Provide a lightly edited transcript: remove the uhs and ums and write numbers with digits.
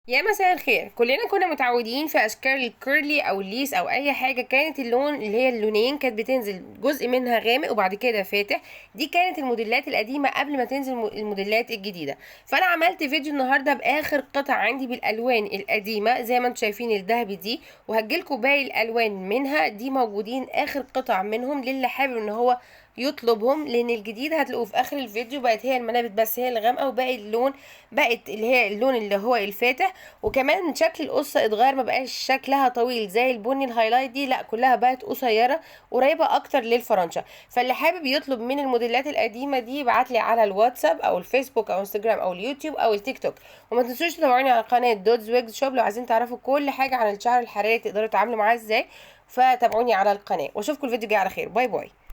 يا مساء الخير. كلنا كنا متعودين في اشكال ال curly او ال lace او اي حاجة، كانت اللون اللي هي اللونين كانت بتنزل جزء منها غامق وبعد كده فاتح. دي كانت الموديلات القديمة قبل ما تنزل الموديلات الجديدة. فانا عملت فيديو النهارده باخر قطع عندي بالالوان القديمة زي ما انتم شايفين الذهبي دي، وهجيلكوا باقي الالوان منها دي موجودين اخر قطع منهم للي حابب ان هو يطلبهم، لان الجديد هتلاقوه في اخر الفيديو. بقت هي المنابت بس هي الغامقه، وباقي اللون بقت اللي هي اللون اللي هو الفاتح. وكمان شكل القصة اتغير، ما بقاش شكلها طويل زي البني ال highlight دي، لا كلها بقت قصيرة قريبه اكتر للفرنشه. فاللي حابب يطلب من الموديلات القديمة دي يبعت لي على الواتساب او الفيسبوك او انستجرام او اليوتيوب او التيك توك. وما تنسوش تتابعوني على قناة دودز ويجز شوب لو عايزين تعرفوا كل حاجة عن الشعر الحراري تقدروا تتعاملوا معاه ازاي، فتابعوني على القناة. واشوفكم الفيديو الجاي على خير. bye bye.